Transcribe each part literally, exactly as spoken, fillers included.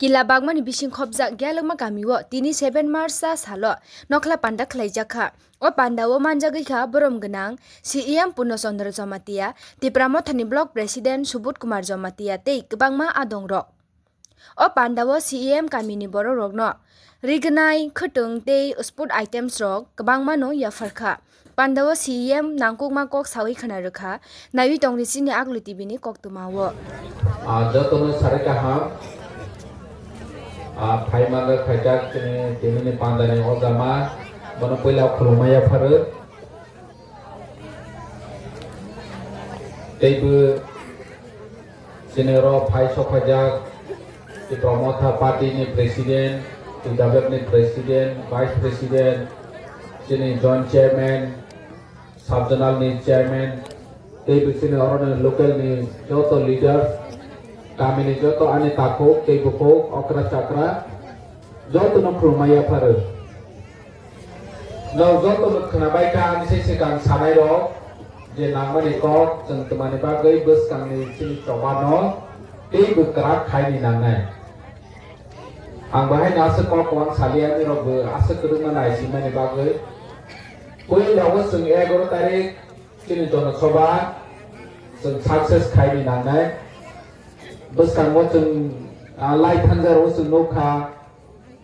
Kila bagmani bising khopjak Gyalokma kamio tini seven March sa salo nokhla panda khlaijak kha. O pandao manjagwi kha borom gwnang C E M Purno Chandra Jamatia, Tipra Mothani Block President Subodh Kumar Jamatia tei kwbangma adongrok. O pandao C E M kamini borokrokno rignai, khwtwng tei sport items rok kwbangmano yapharkha. Pandao C E M nangkukma kok sawi khna rwkha, naiwi tongdi chini Aglu T V ni koktwmao. Ah, jotono sari kaham. Ah, phaimano khaijak chini tinini pandani o jama, bono puila khulumma yapharo. Teibo chini oro phai sokhaijak Tipra Motha Party ni President, T W F ni President, Vice President, chini Joint Chairman, Sub Zonal ni Chairman, teibo chini oro ni local ni joto leaders, kami ni joto ani takhuk tei bukhuk, okra chakra, jotono khulumma yapharo. Nok joto no khwnabai kha, ani se swkang sanai rok je nangmani kok chwng twmani bagwi bwskang ni chini choba no tei bwkrak khai ni nangnai. Ang bahai no aswk kok kwbang saliya, ani rok bo aswk kwrwngma nai simani bagwi. Puila o chwng egaroh tarik chini jonosoba chwng success khai ni nangnai. Bwskango chwng, ah, lai thansa rok chwng nukha.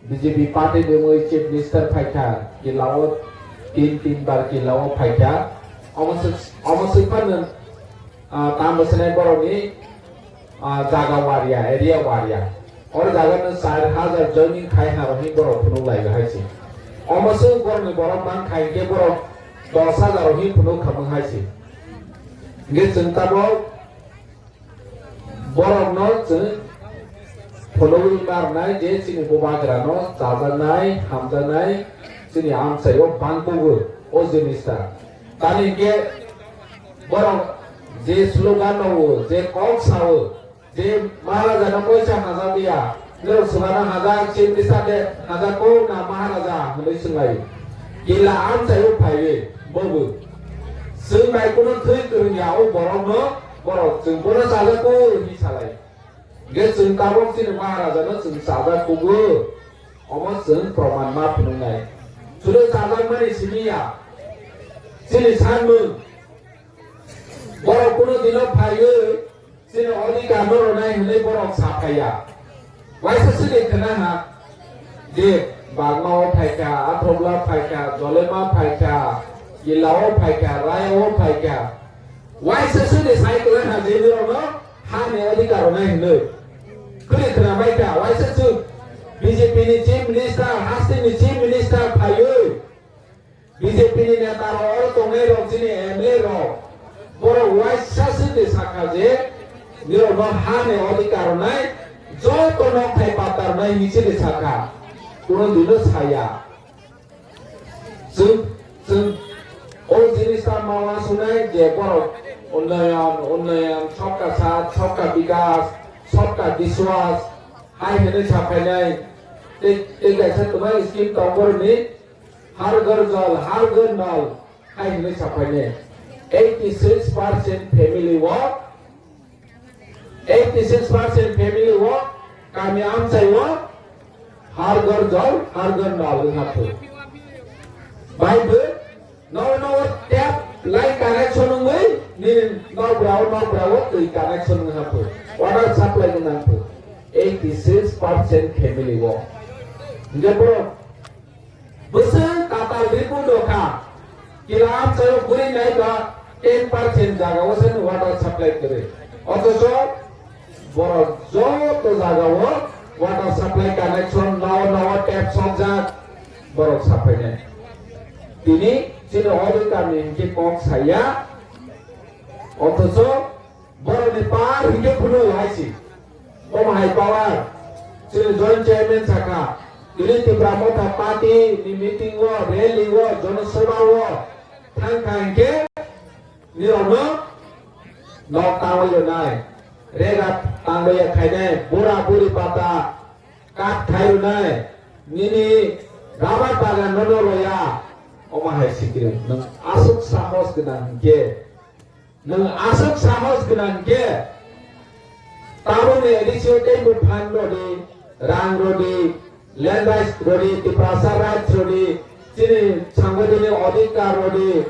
B J P party ni mui chief minister phaikha, kilao tin, tin bar kilao phaikha. Omo swk, omo swk phano, ah, tam bwswnai borokni, ah, jaga waria, area waria. Oro jaga no char hajar joining khai ha rohini borok phunuk lai hai se. Omo swk borokni borok man khai ke borok dos hajar rohini phunuk khamung hai se. Hingke chwng tabok Borokno chwng phunugwi ma rwnai je chini bubagrano chajaknai, hamjaknai, chini amchaio bangkugo o jinista. Tamni hwnkhe borok je slogan rwo, je kok sao, je Maharajano koisa hajak ya, Norok swngano hajak, chief minister de hajak ko na Maharaja hwnwi swnglaio. Kila amchaio phaiwi bobo. Chwng bai kuno thwi kwrwng ya o borokno, borok chwng bono chajak ko hwnwi salai. Hwnkhe chwng tabok chini Maharajano chwng chajak kugo. Omo chwng proman ma phunuknai. Chwng chajakmani simi ya. Chini sanmung. Borok kuno dino phaiwi Chini odhikar no rwnai hwnwi borok sa phaiya. Waisa swkang khwna ha je Bagma o phaikha, Athrokla phaikha, Jolema phaikha, Kila o phaikha, Raya o phaikha. Waisa swkang sai kwlai ha je borok no ha ni odhikar rwnai hwnwi. Kwrwi khwna bai kha, waisa swk B J P ni chief minister, haste ni chief minister phaiwi. B J P ni neta rok, oro tongnai rok, chini M L A rok, borok waisa se de sakha je, nirok no ha ni odhikar rwnai, joto nok thai patta rwnai hinwi se de sakha, kuno dino saya. Chwng, chwng, o jinis ta ma uansuknai je borok unnayan, unnayan, sabka saath, sabka bikas, sabka biswas, hai hinwi saphainai, tei, tei kaisa kwbang scheme tong borokni, Har Ghar Jal, Har Ghar Nal hai hwnwi saphainai. Eighty six percent family o, eighty six percent family o, kami amchai o, Har Ghar Jal, Har Ghar Nal wngkha phuru. Bai bo, nogo nogo tap line connection wngwi, nini nokbra o, nokbra o twi connection wngkha phuru. Water supply wngkha phuru. Eighty six percent family o. Hingke borok Bwswk kwtal report rw kha, kila amchaio bwrwi nai ba ten percent jaga o se water supply kwrwi. Othocho borok joto jaga o water supply connection nao nao tap sokjak borok saphainai. Tini chini o kami hinkhe kok saya, othocho Borokni power hinkhe phunuk hai se. Omo hai power. Chini joint chairman sakha. Tini Tipra Motha Party ni meeting o, rally o, jonosabha o thang kha hinkhe nirokno nok tangwi rwnai. Rega tangwi khainai, bura buri pata kak thai rwnai. Nini rubber bagan no no roya. Omo hai sikri. Nwng aswk sahos gwnang hinkhe Nwng aswk sahos gwnang khe, tabukni A D C o teibo phan rwdi, Rang rodi, land rights rodi, Tiprasa rights rodi, chini sangbaidini odhikar rodi.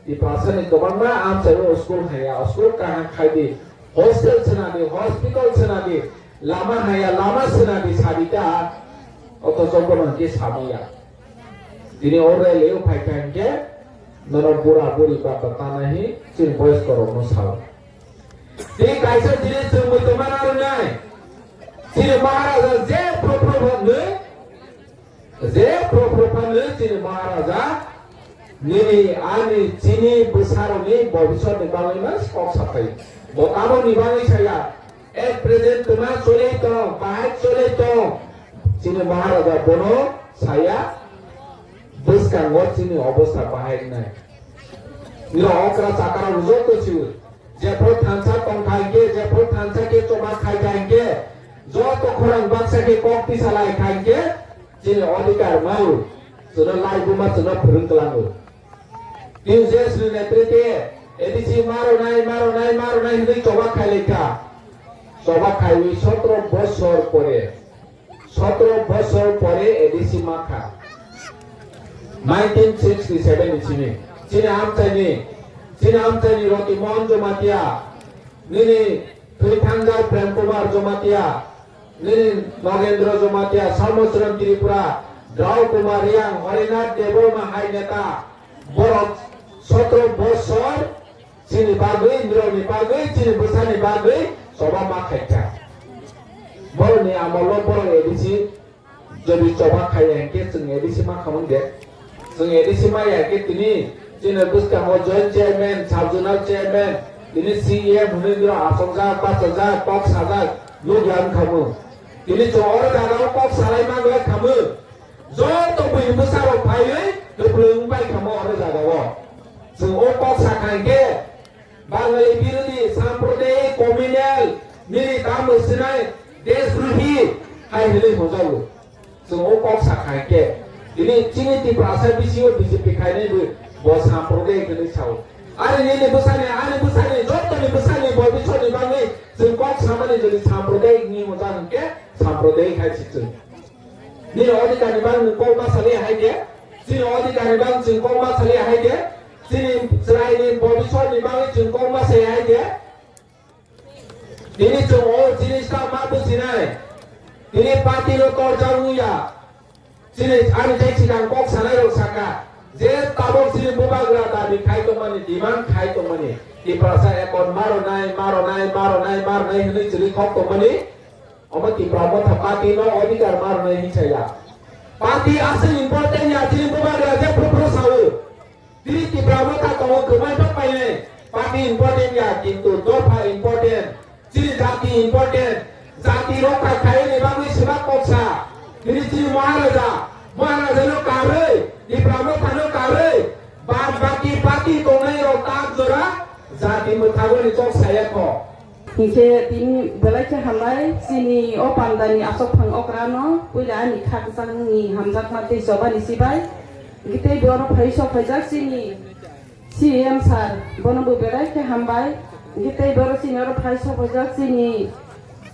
Tiprasa ni kwbangma amchaio school haya, school kaham khaidi, hostel swnadi, hospital swnadi, lama haya, lama swnadi sadita, oto jotono hwnkhe samaya. Tini o rally o phai kha hwnkhe, nono bura buri bata tanahi, chini boys korokno sao. Tei kaisa jinis chwng muitu mana rwnai. Chini Maharaja je phro phro phanwi, je phro phro phanwi chini Maharaja nini ani chini bwsarokni bobisotni bagwi ma kok saphai. Bo tabokni bagwi saya. At present twma choli tong, bahai choli tong. Chini Maharaja bono saya bwskango chini obostha bahai wngnai. Niro okra chakra rwjak to chiwi. Jephru thansa tongkha hinkhe, jephru thansa khe choba khaikha hinkhe, joto khorang baksa khe kok tisa lai kha hinkhe, chini odhikar mao, chwngno laibuma chwngno phwrwng kwlango. Tei je chwngni netrite A D C maro nai, maro nai, maro nai hwnwi choba khai lai kha. Choba khaiwi sotro bosor pore. Sotro bosor pore A D C makha. Nineteen sixty seven ni simi. Chini amchaini, chini amchaini Roti Mohan Jamatia, nini thwi thangjak Prem Kumar Jamatia, nini Nogendra Jamatia, Salmocharan Tripura, Drau Kumar Riang, Harinath Debbarma hai neta, borok sotro bosor chini bagwi, nirokni bagwi, chini bwsani bagwi choba ma khaikha. Borokni amolo borok A D C jodi choba khaiya hinkhe chwng A D C ma khamung de. Chwng A D C ma ya hinkhe tini chini bwskango joint chairman, sub zonal chairman, tini C E M hwnwi nirok achokjak, bachajak, kok sajak, nukya wng khamu. Tini chwng oro jagao kok salai ma wng khamu. Joto bui bwsarok phaiwi kwplwng bai kha mo oro jagao. Chwng o kok sakha hinkhe Bangali birodhi, sampradayik, communal, nini tamo sinai, deshdrohi hai hwnwi hwnjago. Chwng o kok sakha hinkhe tini chini Tiprasa bisingo B J P khainai bo, bo sampradayik hwnwi sao. Ari nini bwsani, ani bwsani, jotoni bwsani, bo bisoni bagwi chwng kok samani jodi sampradayik ni hwnjak hinkhe sampradayik hai si chwng. Nini odhikar ni bagwi nwng kok ma sali hai de. Chini odhikar ni bagwi chwng kok ma sali hai de. Chini chwraini bobisor ni bagwi chwng kok ma sali hai de. Tini chwng o jinis ta ma bujinai. Tini party no torjak wngya. Chini ani jai sikang kok sanai rok saka. Je tabok chini bubagra dabi khai tongmani, demand khai tongmani. Tiprasa ekon maro nai, maro nai, maro nai, maro nai hwnwi chwrwi kok tongmani. Omo Tipra Motha party no odhikar ma rwnai hinsa ya. Party aswk important ya, chini bubagra je phuru phuru sao. Tini Tipra Motha tongo kwmai bak painai. Party important ya, kintu dopha important. Chini jati important. Jati rokha khaini bagwi swbak koksa. Tini chini Maharaja, Maharaja no karwi, Tipra Motha no karwi, bad baki party tongnai rok tak jora jati mwthagwi ni kok saya kho. Hinkhe tini belai khe hambai chini o pandani asok phang okrano puila ani khakchangni hamjakma tei chobani sibai. Hinkhe tei borok phai sok phaijak chini C E M sir, bono bo belai khe hambai. Hinkhe tei borok chini oro phai sok phaijak chini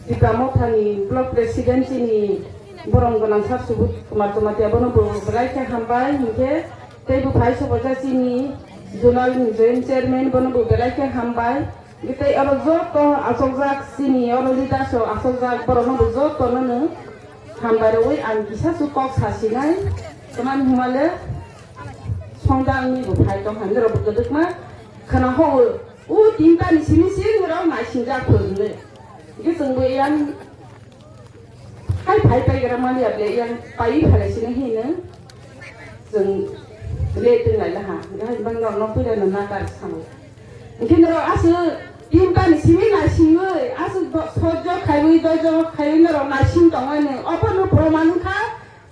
Tipra Mothani block president chini borom gwnang sir Subodh Kumar Jamatia, bono bo belai khe hambai. Hinkhe tei bo phai sok phaijak chini zonal ni joint chairman, bono bo belai khe hambai. Tei oro joto achokjak chini oro leaders rok achokjak borok no bo joto no nwng hambai rwui ang kisa su kok sa sinai. Tamani hwnmale songda wngwi bo phai tong kha, nini rok bo kwdwkma khwna horo. O tinta ni simi se nini rok naisingjak phwrwngwi. Hwnkhe chwng bo yang Hai phai pai gra mani able yang pai phalai sini hino. Chwng le teng lai laha. Gai bang no no pura no nakar samo. Hwnkhe norok aswk tinta ni simi naisingwi aswk do-, sojjo khaiwi doijo khaiwi norok naising tongmani. Ophano proman wngkha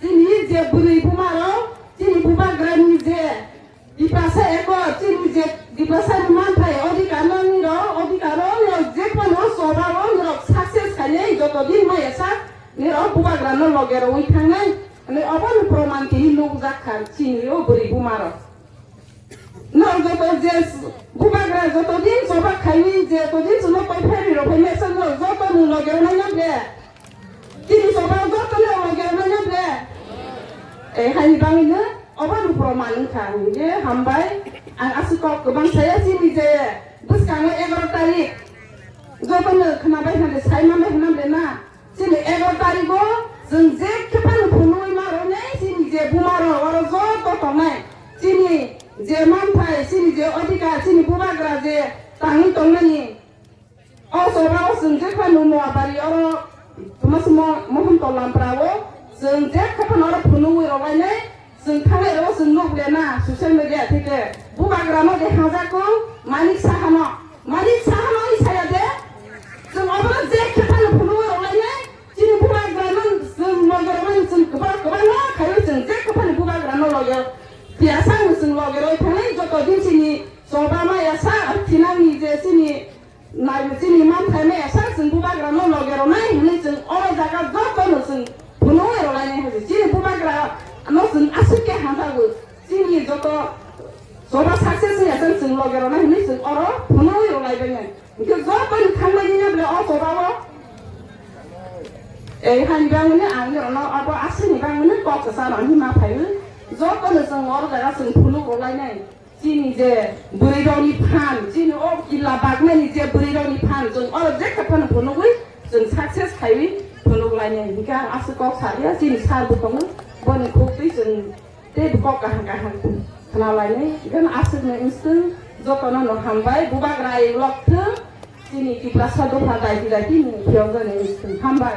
chini je bwrwi buma rok chini bubagra ni je Tiprasa eko chini je Tiprasa ni manthai odhikar no niro odhikar o niro je kono choba o niro success khainai joto din maya sa niro bubagra no loge rwi thangnai. Ani obo ni proman tini nukjak kha chini o bwrwi buma rok. Niro joto je bubagra joto din choba khaini je to din chuno koi phari rok phai mesa niro joto ni loge rwnai no bre. Chini choba o Tei haini bagwino obo ni proman wngkha, hwnkhe hambai. Ang aswk kok kwbang saya, chini je bwskango egaroh tarik jotono khwnabai hwnde, sai manbai hwnamle na. Chini egaroh tarigo chwng je khe phano phunugwi ma rwnai, chini je buma rok oro joto tongnai, chini je manthai, chini je odhikar, chini bubagra je tangwi tongnani, o chobao chwng je khe phano Noabari oro, tuma se mo-, Mohon Tola Lampra o chwng je khe phano oro phunugwi rwlainai. Chwng thangnai rok chwng nuk le na social media theke. Bubagra no de hajak ko, Manik Saha no. Manik Saha no i saya de. Chwng obono je khe phano phunugwi rwlainai. Chini bubagra no chwng loge rwmani chwng kwbang kwbang no khaio, chwng je khe phano bubagra no loge. Tiyasa no chwng loge rwi thangnai joto din chini choba maya sa thinangni je chini nai chini manthai maya sa chwng bubagra no loge rwnai hwnwi chwng oro jaga joto no chwng phunugwi rwlainai hai. Chini bubagra no chwng aswk khe hamjago. Chini joto choba success wngya chwng, chwng loge rwnai hwnwi chwng oro phunugwi rwlaibainai. Hwnkhe joto ni thangbai nini bwle o choba o. Ei hani bangmani ang ni rwno abo aswk ni bangmani kok kwcharo hwnwi ma phaiwi. Joto no chwng oro jaga chwng phunuk rwlainai. Chini je bwrwi rokni phan, chini o killa bagmani je bwrwi rokni phan, chwng oro je khe phano phunugwi chwng success khaiwi phunuk lainai. Hwnkhe ang aswk kok sa ya, chini sir bo tongo, boni khuk twi chwng tei bo kok kaham kaham khna lainai. Hwnkhe aswk no inswng jotono no hambai, bubagra ai lok thung, chini Tiprasa dopha daiti daiti ni phiyok jani inswng hambai.